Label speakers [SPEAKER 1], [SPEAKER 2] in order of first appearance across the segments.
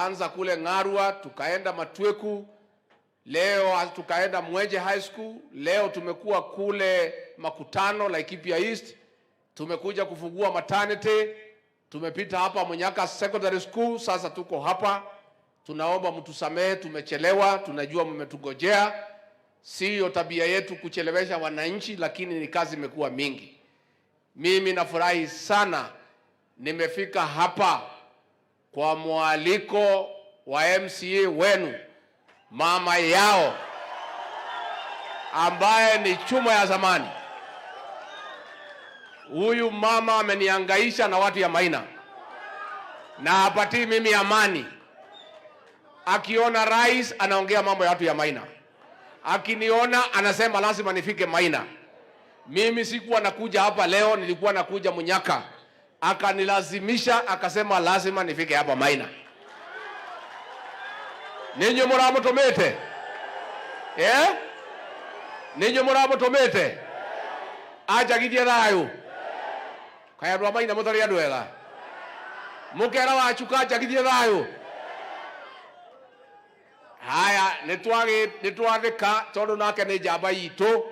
[SPEAKER 1] Anza kule Ng'arua, tukaenda Matweku, leo tukaenda Mwenje High School, leo tumekuwa kule Makutano Laikipia East, tumekuja kufungua maternity, tumepita hapa Munyaka Secondary School, sasa tuko hapa. Tunaomba mtusamehe, tumechelewa, tunajua mmetugojea. Siyo tabia yetu kuchelewesha wananchi, lakini ni kazi imekuwa mingi. Mimi nafurahi sana nimefika hapa kwa mwaliko wa MCA wenu mama yao ambaye ni chuma ya zamani. Huyu mama ameniangaisha na watu ya Maina na hapatii mimi amani. Akiona rais anaongea mambo ya watu ya Maina, akiniona anasema lazima nifike Maina. Mimi sikuwa nakuja hapa leo, nilikuwa nakuja Munyaka, akanilazimisha akasema lazima nifike hapa Maina. Ninyi muramutumite, eh? Ninyi muramutumite anjagithie thayu kaĩ andũ a Maina mũtarĩ andũ ega mũkera Wachuka anjagithie thayu. Haya, nĩtwathĩka tondũ nake nĩ njamba itũ,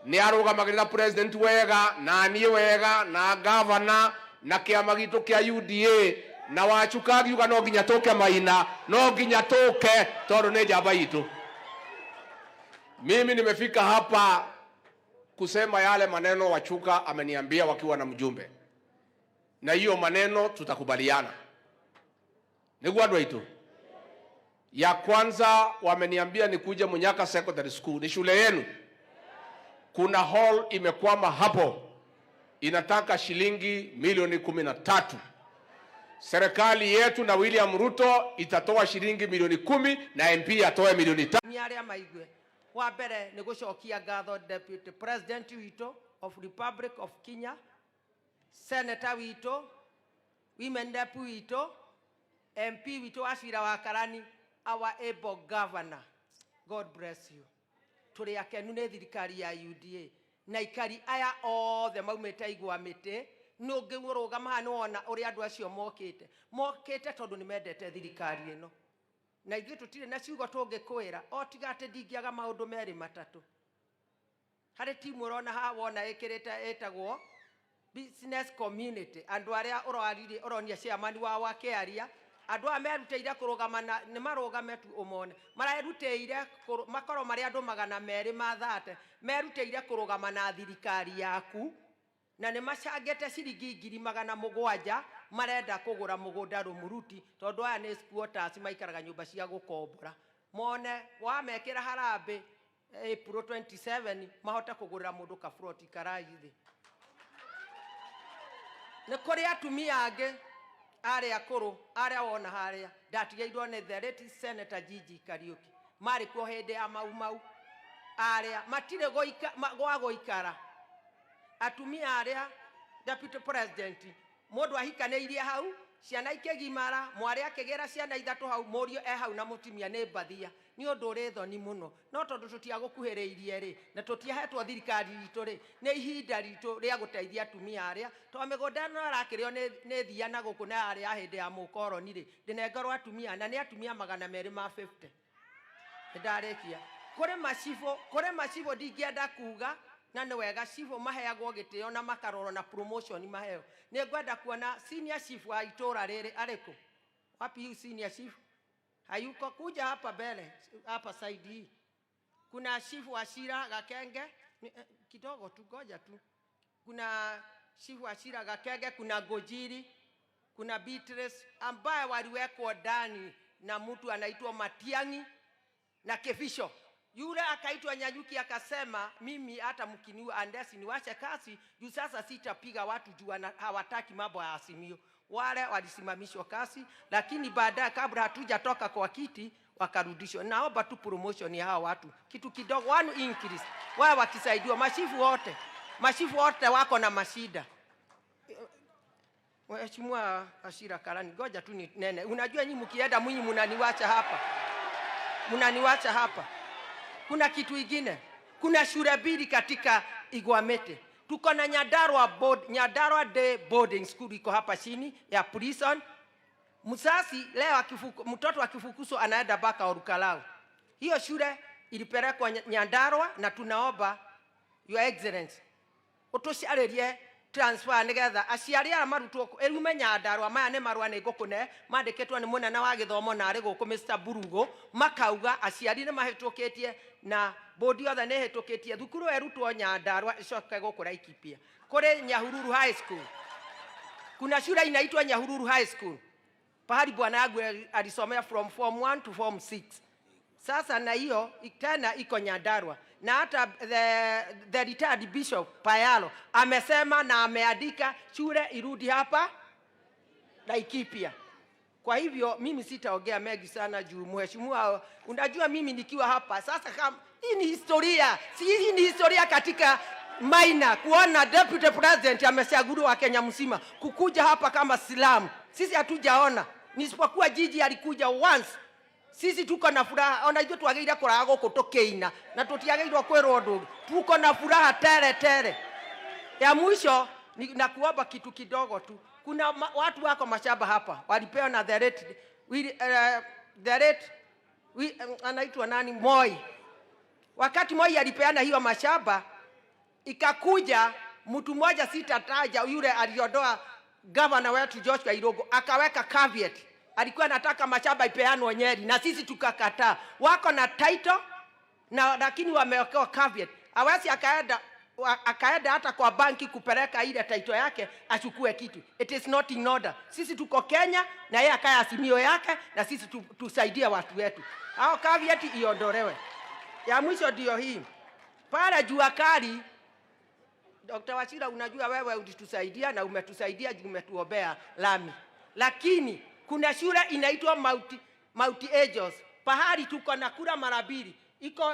[SPEAKER 1] nĩ arũgamagĩrĩra president wega na niĩ wega na gavana na kĩama gitũ kĩa UDA, na Wachuka akiuga no nginya tũke Maina, no nginya tũke tondũ nĩ njamba itũ. Mimi nimefika hapa kusema yale maneno Wachuka ameniambia wakiwa na mjumbe, na hiyo maneno tutakubaliana. Niguo andũ aitũ. Ya kwanza wameniambia nikuje Munyaka Secondary School, ni shule yenu. Kuna hall imekwama hapo, inataka shilingi milioni 13. Serikali yetu na William Ruto itatoa shilingi milioni 10 na MP atoe milioni 5.
[SPEAKER 2] Nĩ arĩa maigue wa mbere nĩ gũcokia ngatho Deputy President witũ of Republic of Kenya, Senator witũ, Women Rep witũ, MP witũ Wachira wa Karani, our able governor. God bless you. Tũrĩ akenu nĩ thirikari ya UDA na ikari aya othe maumĩte igwa mĩtĩ. Nĩ ũngĩrũgama haha nĩ wona ũrĩa andũ acio mokĩte mokĩte tondũ nĩ mendete thirikari ĩno, na ithuĩ tũtirĩ na ciugo tũngĩkwĩra o tiga atĩ ndingĩaga maũndũ merĩ matatũ. Harĩ timu ũrona haha wona ĩkĩrĩte ĩtagwo business community, andũ arĩa ũraririe ũronia chairman wao akĩaria, andũ aya merutĩire kũrũgama na nĩ marũgame tu ũmone marerutĩire makorwo marĩ andũ 230 merutĩire kũrũgama na thirikari yaku, na nĩ macangĩte ciringi 700,000 marenda kũgũra mũgũnda Rũmuruti, tondũ aya nĩ squatters maikaraga nyũmba cia gũkombora, mone wamekĩra harambĩ April 27 mahote kũgũrĩra mũndũ kaburoti karaithi. Nĩ kũrĩ atumia angĩ arĩa akũrũ arĩa wona harĩa ndatigĩirwo nĩ the late Senator Gigi Kariuki, marĩ kuo hĩndĩ ya Mau Mau, arĩa matirĩ gwa gũikara. Atumia arĩa, Deputy President, mũndũ ahikanĩirie hau, ciana ikĩgimara, mwarĩ akĩgĩra ciana ithatũ hau, mũriũ e hau na mũtumia nĩ mbathia. Nĩ ũndũ ũrĩ thoni mũno, no tondũ tũtiagũkuhĩrĩirie rĩ na tũtiahetwo thirikari itũ rĩ, nĩ ihinda ritũ rĩa gũteithia atumia arĩa, tondũ mĩgũnda ĩno ĩrakĩrĩo nĩ thia na gũkũ na yarĩ ya hĩndĩ ya mũkoroni rĩ, ndĩnengerwo atumia na nĩ atumia 250. Nĩndarĩkia. Kũrĩ macibũ, kũrĩ macibũ ndingĩenda kuga, na nĩ wega cibũ maheagwo gĩtĩo na makarorwo na promotion maheo. Nĩ ngwenda kuona senior chief wa itũra rĩrĩ arĩkũ? Wapi huyu senior chief? Hayuko, kuja hapa mbele, hapa side hii. Kuna chief wa Shira Gakenge, kidogo tu, ngoja tu. Kuna chief wa Shira Gakenge, kuna Gojiri, kuna Beatrice ambaye waliwekwa ndani na mtu anaitwa Matiang'i na Kefisho. Yule akaitwa Nyanyuki akasema, mimi hata mkiniua andesi niwache kazi juu sasa sitapiga watu juu hawataki mambo ya Azimio. Wale walisimamishwa kazi, lakini baadaye kabla hatujatoka kwa kiti wakarudishwa. Naomba tu promotion ya hawa watu kitu kidogo, one increase, wao wakisaidiwa. Mashifu wote, mashifu wote wako na mashida. Mheshimiwa Ashira Karani, ngoja tu nene. Unajua nyinyi mkienda mwinyi mnaniwacha hapa, mnaniwacha hapa. Kuna kitu ingine, kuna shule mbili katika Igwamete. Tuko na Nyandarua board, Nyandarua Day Boarding School iko hapa chini ya prison. Mzazi leo mtoto akifukuzwa anaenda mpaka Olkalou. Hiyo shule ilipelekwa Nyandarua na tunaomba, Your Excellency, utucaririe transfer nigetha aciari aya marutwo ĩrume Nyandarua. Maya nĩ marũa nĩ ngũkũne mandĩkĩtwo nĩ mũnene wa gĩthomo na arĩ gũkũ, Mr. Burugo, makauga aciari nĩ mahĩtũkĩtie na bodi yothe nĩ ĩhĩtũkĩtie thukuru ĩrutwo Nyandarua ĩcoke gũkũ Laikipia. Kũrĩ Nyahururu High School, kuna shule inaitwa Nyahururu High School, pahali bwana yangu alisomea from form 1 to form 6. Sasa na hiyo tena iko Nyandarua, na hata the retired bishop Payalo amesema na ameandika shule irudi hapa Laikipia. Kwa hivyo mimi sitaongea mengi sana juu mheshimiwa, unajua mimi nikiwa hapa sasa, kama hii ni historia, si hii ni historia katika Maina kuona deputy president amechaguliwa Kenya mzima kukuja hapa kama slum. Sisi hatujaona, nisipokuwa Gigi alikuja once. Sisi tuko na furaha, ona ithuĩ twagĩrĩire kũraga gũkũ tũkĩina na tũtiagĩrĩirwo kwĩrwo ũndũ. Tuko na furaha tele tele. Ya mwisho ni na kuomba kitu kidogo tu. Kuna watu wako mashamba hapa walipewa na the late anaitwa nani, Moi. Wakati Moi alipeana hiyo mashamba, ikakuja mtu mmoja sitataja, yule aliondoa gavana wetu Joshua Irungu, akaweka caveat. Alikuwa anataka mashamba ipeanwe Nyeri na sisi tukakataa. Wako na title na lakini wamewekewa caveat. Hawezi akaenda hata kwa banki kupeleka ile title yake achukue kitu. It is not in order. Sisi tuko Kenya na yeye akaya Azimio yake na sisi tusaidie watu wetu. Hao caveat iondolewe. Ya mwisho ndio hii. Pale jua kali, Dr. Wachira, unajua wewe ulitusaidia na umetusaidia juu umetuombea lami. Lakini kuna shule inaitwa Mount Angels. Pahali tuko na kura mara mbili. Iko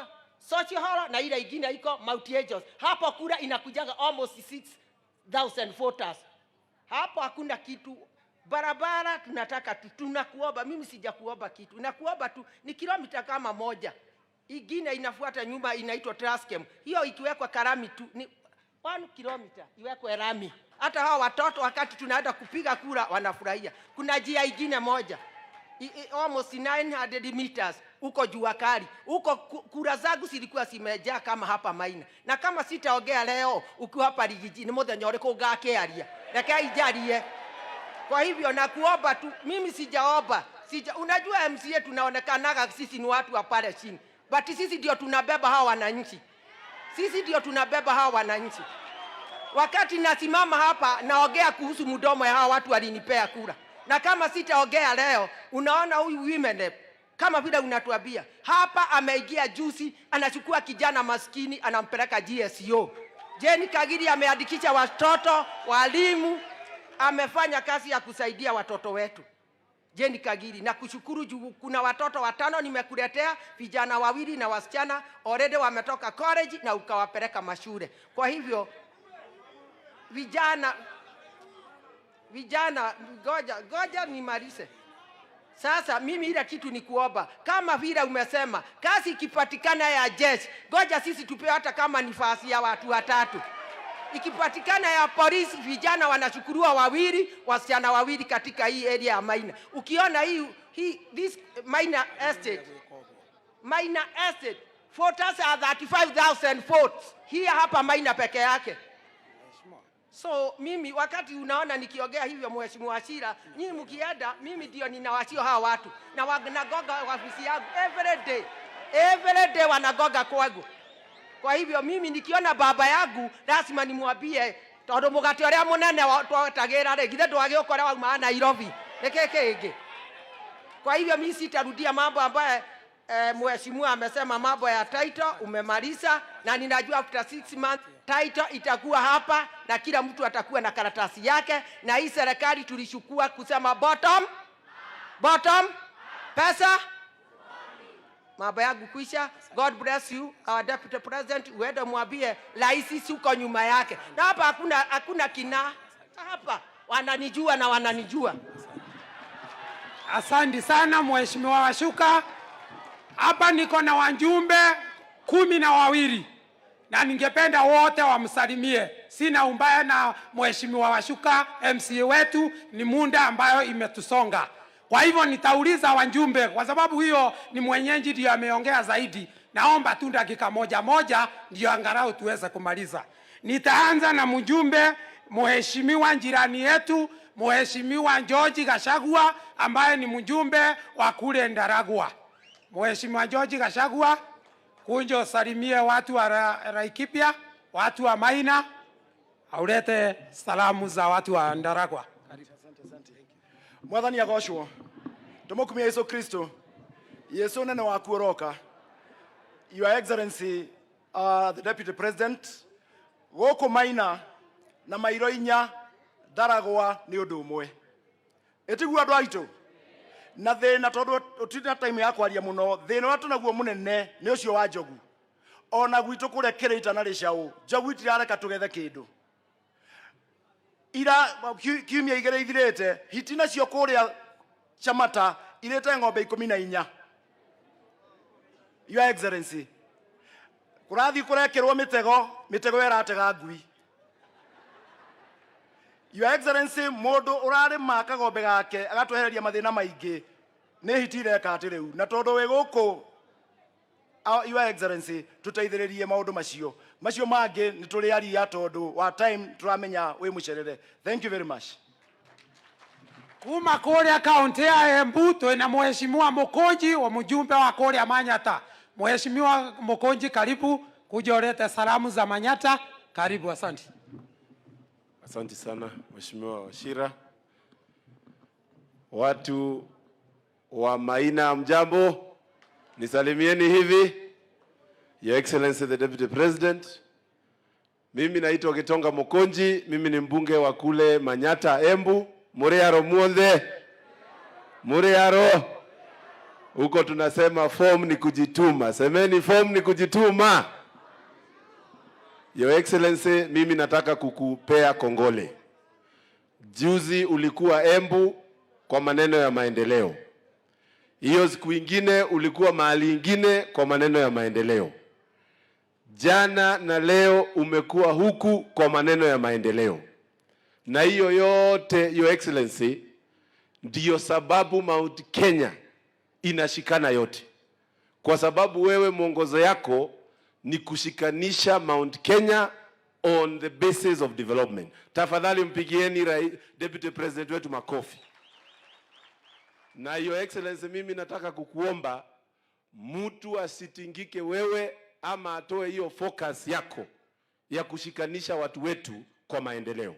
[SPEAKER 2] Social Hall na ile ingine iko Mount Angels. Hapo kura inakujaga almost 6000 voters. Hapo hakuna kitu. Barabara tunataka tu, tunakuomba. Mimi sijakuomba kitu. Nakuomba tu ni kilomita kama 1. Ingine inafuata nyuma inaitwa Traskem. Hiyo ikiwekwa kalami tu ni 1 kilomita iwekwe lami. Hata hawa watoto wakati tunaenda kupiga kura wanafurahia. Kuna njia ingine moja almost 900 meters huko jua kali. Huko kura zangu zilikuwa zimejaa kama hapa Maina. Na kama sitaongea leo ukiwa hapa Riggy G ni muthenya uriku ngakiaria. Reke ijarie. Kwa hivyo nakuomba tu, mimi sijaomba. Unajua MCA tunaonekanaga sisi ni watu wa pale chini. But sisi ndio tunabeba hawa wananchi. Sisi ndio tunabeba hawa wananchi. Wakati nasimama hapa naongea kuhusu mdomo ya hawa watu walinipea kura. Na kama sitaongea leo, unaona huyu women rep kama vile unatuambia hapa ameingia juzi, anachukua kijana maskini anampeleka GSU. Jane Kagiri ameandikisha watoto, walimu, amefanya kazi ya kusaidia watoto wetu. Jane Kagiri, na kushukuru juu kuna watoto 5 nimekuletea, vijana 2 na wasichana already wametoka college na ukawapeleka mashule. Kwa hivyo vijana, ngoja, ngoja nimalize. Sasa mimi ile kitu ni kuomba, kama vile umesema kazi ikipatikana ya jeshi, ngoja sisi tupewe hata kama nafasi ya watu 3. Ikipatikana ya polisi, vijana wanachukuliwa 2, wasichana 2 katika hii area ya Maina. Ukiona hii this Maina Estate, Maina Estate voters are 35,000 votes here hapa Maina peke yake. So mimi wakati unaona nikiongea hivyo, Mheshimiwa Wachira, nyinyi mkienda, mimi ndio ninawachia hawa watu na wanagoga ofisi yangu every day. Every day wanagoga kwangu. Kwa hivyo mimi nikiona baba yangu lazima nimwambie, tondu mugate uria munene twatagira ri githe ndwagĩũkora wauma Nairobi nĩkĩ kĩngĩ. Kwa hivyo mimi sitarudia mambo ambaye mheshimiwa amesema mambo ya title umemaliza, na ninajua after 6 months title itakuwa hapa na kila mtu atakuwa na karatasi yake. Na hii serikali tulishukua kusema bottom, bottom, pesa. Mambo yangu kwisha. God bless you our deputy president. Uende mwambie rais uko nyuma yake. Na hapa hakuna kina hapa, wananijua na wananijua.
[SPEAKER 3] Asante sana Mheshimiwa Wacuka. Hapa niko na wajumbe 12 na ningependa wote wamsalimie. Sina umbaya na Mheshimiwa Wacuka, MCA wetu, ni muda ambayo imetusonga. Kwa hivyo nitauliza wajumbe, kwa sababu hiyo ni mwenyeji ndio ameongea zaidi. Naomba tu dakika moja moja ndio angalau tuweze kumaliza. Nitaanza na mjumbe mheshimiwa jirani yetu Mheshimiwa George Gachagua ambaye ni mjumbe wa kule Ndaragwa. Mheshimiwa George Gachagua, kuja usalimie watu wa Laikipia, watu wa Maina, aulete salamu za watu wa Ndaragwa.
[SPEAKER 4] Mwathani agocwo. Tumukumia Yesu Kristo. Yesu nene waku oroka. Your Excellency, the Deputy President, gũkũ Maina na mairo inya Ndaragwa nĩ ũndũ ũmwe. Ĩtiguo andũ aitũ? Na thĩna tondũ tũtirĩ na time ya kwaria mũno, thĩna ũrĩa tũnaguo mũnene nĩ ũcio wa njogu. Ona gwitũ kũrĩa Kĩrĩita na Rĩcaũ, njogu itirareka tũgethe kĩndũ. Ira kiumia igĩrĩ ithirĩte, hiti nacio kũrĩa Chamata irĩte ng'ombe 14. Your Excellency, kũrathiĩ kũrekĩrwo mĩtego, mĩtego ĩratega ngui. Your Excellency, mũndũ ũrarĩma kagombe gake agatwehereria mathĩna maingĩ nĩ hiti ireka atĩ rĩu, na tondũ wĩ gũkũ, Your Excellency, tũteithĩrĩrie maũndũ macio. Macio mangĩ nĩ tũrĩaria tondũ wa time tũramenya wĩ mũcerere. Thank you very much.
[SPEAKER 3] Kuma kũrĩa kaunti ya Embu twina Mheshimiwa Mukunji wa mjumbe wa kũrĩa Manyata. Mheshimiwa Mukunji, karibu kuja ulete salamu za Manyata. Karibu, asante.
[SPEAKER 5] Asante sana Mheshimiwa Wachira. Watu wa Maina, mjambo? Nisalimieni hivi. Your Excellency the Deputy President. Mimi naitwa Gitonga Mukunji, mimi ni mbunge wa kule Manyata Embu. Muriaro muothe. Muriaro. Huko tunasema form ni kujituma. Semeni form ni kujituma. Your Excellency, mimi nataka kukupea kongole. Juzi ulikuwa Embu kwa maneno ya maendeleo. Hiyo siku ingine ulikuwa mahali ingine kwa maneno ya maendeleo. Jana na leo umekuwa huku kwa maneno ya maendeleo. Na hiyo yote, Your Excellency, ndiyo sababu Mount Kenya inashikana yote. Kwa sababu wewe mwongozo yako ni kushikanisha Mount Kenya on the basis of development. Tafadhali mpigieni Deputy President wetu makofi. Na Your Excellency, mimi nataka kukuomba mtu asitingike wewe ama atoe hiyo focus yako ya kushikanisha watu wetu kwa maendeleo.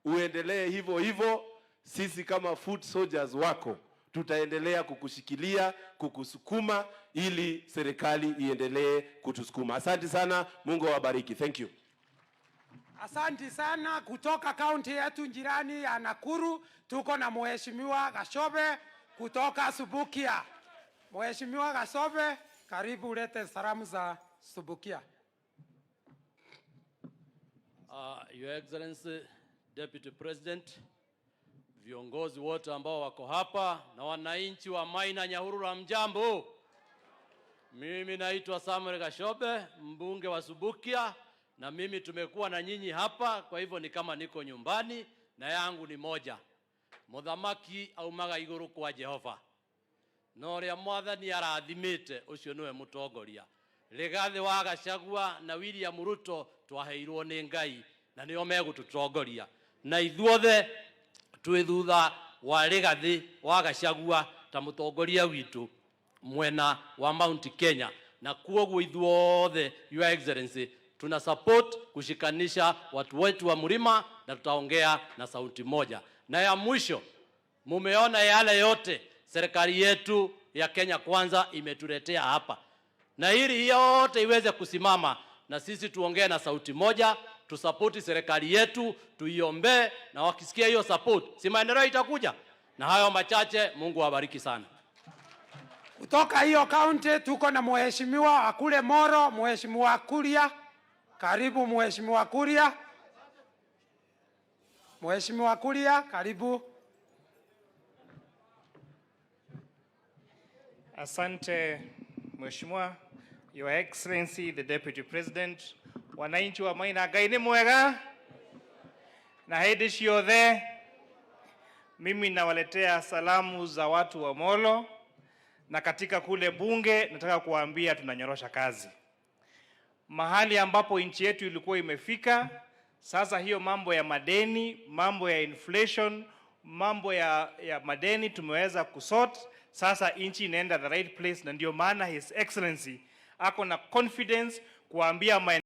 [SPEAKER 5] Uendelee hivyo hivyo, sisi kama foot soldiers wako tutaendelea kukushikilia, kukusukuma ili serikali iendelee kutusukuma. Asante sana, Mungu awabariki. Thank you.
[SPEAKER 3] Asante sana. Kutoka kaunti yetu jirani ya Nakuru tuko na Mheshimiwa Gachobe kutoka Subukia. Mheshimiwa Gachobe, karibu ulete salamu za Subukia.
[SPEAKER 6] Your Excellency Deputy President, viongozi wote ambao wako hapa na wananchi wa Maina Nyahururu, hamjambo. Mimi naitwa Samuel Gachobe, mbunge wa Subukia, na mimi tumekuwa na nyinyi hapa, kwa hivyo ni kama niko nyumbani na yangu ni moja. Muthamaki aumaga iguru kwa Jehova, na uria mwathani arathimite ucio niwe mutongoria. Rigathi wa Gachagua na William Ruto twaheirwo ni Ngai na nio megututongoria, na ithuothe twi thutha wa Rigathi wa Gachagua ta mutongoria witu mwena wa Mount Kenya, na kuoguo ithuothe, Your Excellency, tuna support kushikanisha watu wetu wa mlima na tutaongea na sauti moja. Na ya mwisho, mumeona yale yote serikali yetu ya Kenya Kwanza imetuletea hapa, na ili yote iweze kusimama na sisi tuongee na sauti moja, tusapoti serikali yetu, tuiombee, na wakisikia hiyo support, si maendeleo itakuja. Na hayo machache, Mungu awabariki sana.
[SPEAKER 3] Kutoka hiyo kaunti tuko na mheshimiwa Akule Moro, Mheshimiwa Kuria. Karibu Mheshimiwa Kuria. Mheshimiwa Kuria, karibu.
[SPEAKER 7] Asante Mheshimiwa, Your Excellency the Deputy President, wananchi wa Maina, Ngai ni mwega na hindi ciothe. Mimi nawaletea salamu za watu wa Molo, na katika kule bunge nataka kuwaambia tunanyorosha kazi. Mahali ambapo nchi yetu ilikuwa imefika sasa, hiyo mambo ya madeni, mambo ya inflation, mambo ya madeni tumeweza kusort. Sasa nchi inaenda the right place, na ndio maana His Excellency ako na confidence kuambia maendeleo